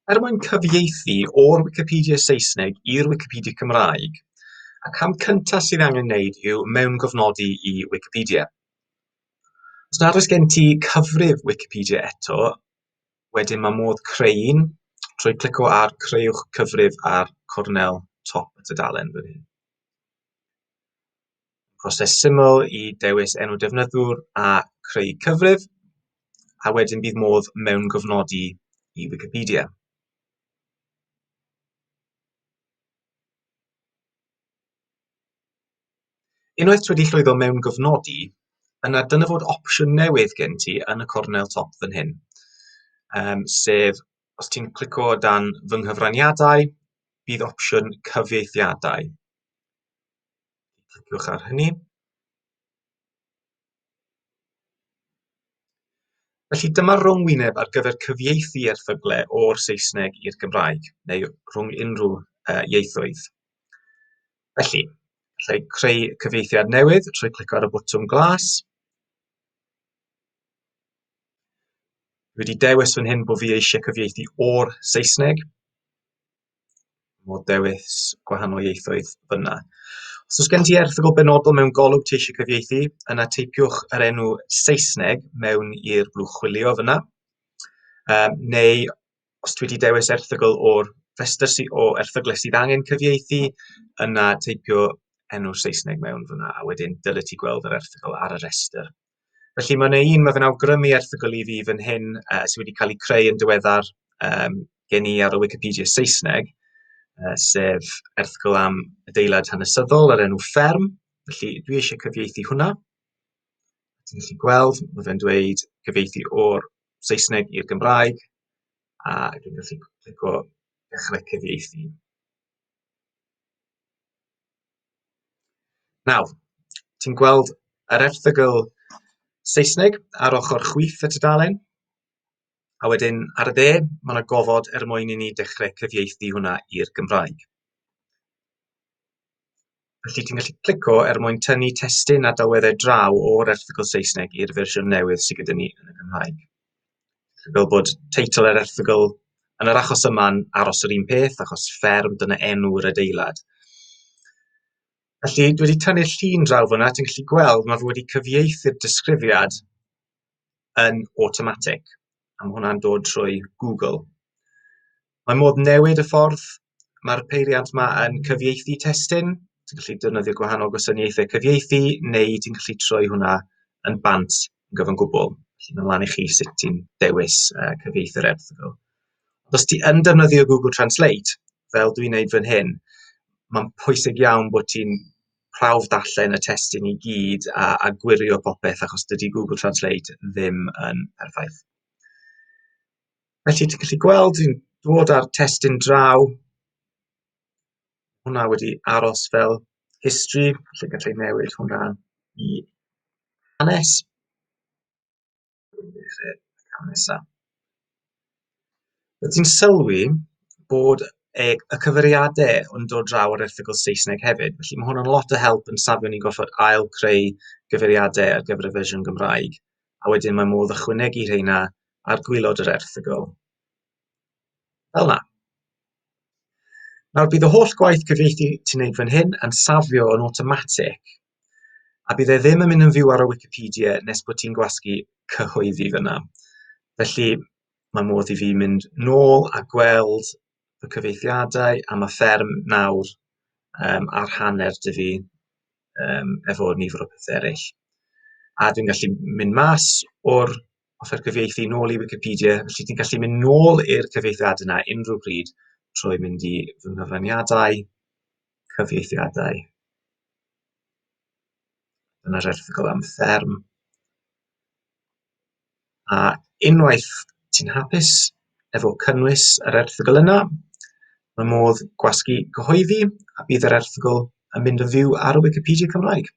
Er mwyn cyfieithu o'r Wicipedia Saesneg i'r Wicipedia Cymraeg, y cam cyntaf sydd angen wneud yw mewngofnodi i Wicipedia. Os nad oes gen ti cyfrif Wicipedia eto, wedyn mae modd creu un trwy clicio ar Creuwch cyfrif ar cornel top y tudalen fan hyn. Proses syml i dewis enw defnyddwr a creu cyfrif, a wedyn bydd modd mewngofnodi i Wicipedia. Unwaith ti wedi llwyddo mewngofnodi, yna dyna fod opsiwn newydd gen ti yn y cornel top fan hyn, um, sef os ti'n clicio dan fy nghyfraniadau, bydd opsiwn cyfieithiadau. Cliciwch ar hynny. Felly dyma'r rhwng wyneb ar gyfer cyfieithu erthygle o'r Saesneg i'r Gymraeg, neu rhwng unrhyw uh, ieithoedd. Felly, allai creu cyfieithiad newydd trwy clicio ar y botwm glas. Dwi wedi dewis fan hyn bod fi eisiau cyfieithu o'r Saesneg. Modd dewis gwahanol ieithoedd fyna. Os oes gen ti erthygl benodol mewn golwg ti eisiau cyfieithu, yna teipiwch yr enw Saesneg mewn i'r blwch chwilio fyna. Um, neu os ti wedi dewis erthygl o'r rhestr sy, o erthyglau sydd angen cyfieithu, yna teipio enw Saesneg mewn fyna, a wedyn dyle ti gweld yr erthygl ar y rhestr. Felly mae yna un, mae fe'n awgrymu erthygl i fi fan hyn uh, sydd wedi cael ei creu yn diweddar um, gen i ar y Wikipedia Saesneg, uh, sef erthygl am adeilad hanesyddol ar enw fferm. Felly dwi eisiau cyfieithu hwnna. Ti'n gallu gweld, mae fe'n dweud cyfieithu o'r Saesneg i'r Gymraeg, a dwi'n gallu clicio dechrau cyfieithu. Nawr, ti'n gweld yr erthygl Saesneg ar ochr chwith y tudalen, a wedyn ar y dde, mae yna gofod er mwyn i ni dechrau cyfieithu hwnna i'r Gymraeg. Felly ti'n gallu clico er mwyn tynnu testun a delweddau draw o'r erthygl Saesneg i'r fersiwn newydd sydd gyda ni yn y Gymraeg. Fel bod teitl yr erthygl yn yr achos yma'n aros yr un peth, achos fferm, dyna enw'r adeilad. Felly, dwi wedi tynnu'r llun draw fyna, ti'n gallu gweld mae fe wedi cyfieithu'r disgrifiad yn automatic, a mae hwnna'n dod trwy Google. Mae modd newid y ffordd mae'r peiriant 'ma yn cyfieithu testun. Ti'n gallu defnyddio gwahanol gwasanaethau cyfieithu, neu ti'n gallu troi hwnna yn bant yn gyfan gwbl. Felly mae'n lan i chi sut ti'n dewis uh, cyfieithu'r erthygl. Ond os ti yn defnyddio Google Translate, fel dwi'n neud fan hyn, mae'n pwysig iawn bod ti'n prawf darllen y testun i gyd a, a gwirio popeth, achos dydy Google Translate ddim yn perffaith. Felly ti'n gallu gweld dwi'n dod â'r testun draw. Hwnna wedi aros fel history, felly gallai newid hwnna i hanes. Cam nesaf. Ti'n sylwi bod e, y cyfeiriadau yn dod draw ar erthygl Saesneg hefyd, felly mae hwn yn lot o help yn safio ni'n gorfod ail creu gyfeiriadau ar gyfer y fersiwn Gymraeg, a wedyn mae modd ychwanegu rheina ar gwylod yr erthygl. Fel 'na. Nawr bydd y holl gwaith cyfieithu ti'n neud fan hyn yn safio yn awtomatig, a bydd e ddim yn mynd yn fyw ar y Wikipedia nes bod ti'n gwasgu cyhoeddi fyna. Felly mae modd i fi mynd nôl a gweld y cyfieithiadau am y fferm nawr um, ar hanner dy fi um, efo nifer o pethau eraill. A dwi'n gallu mynd mas o'r offer cyfieithu nôl i Wikipedia, felly ti'n gallu mynd nôl i'r cyfieithiad yna unrhyw bryd trwy mynd i fy nghyfraniadau, cyfieithiadau. Dyna'r erthygl am fferm. A unwaith ti'n hapus efo cynnwys yr erthygl yna, mae modd gwasgu cyhoeddi a bydd yr erthygl yn mynd yn fyw ar y Wikipedia Cymraeg.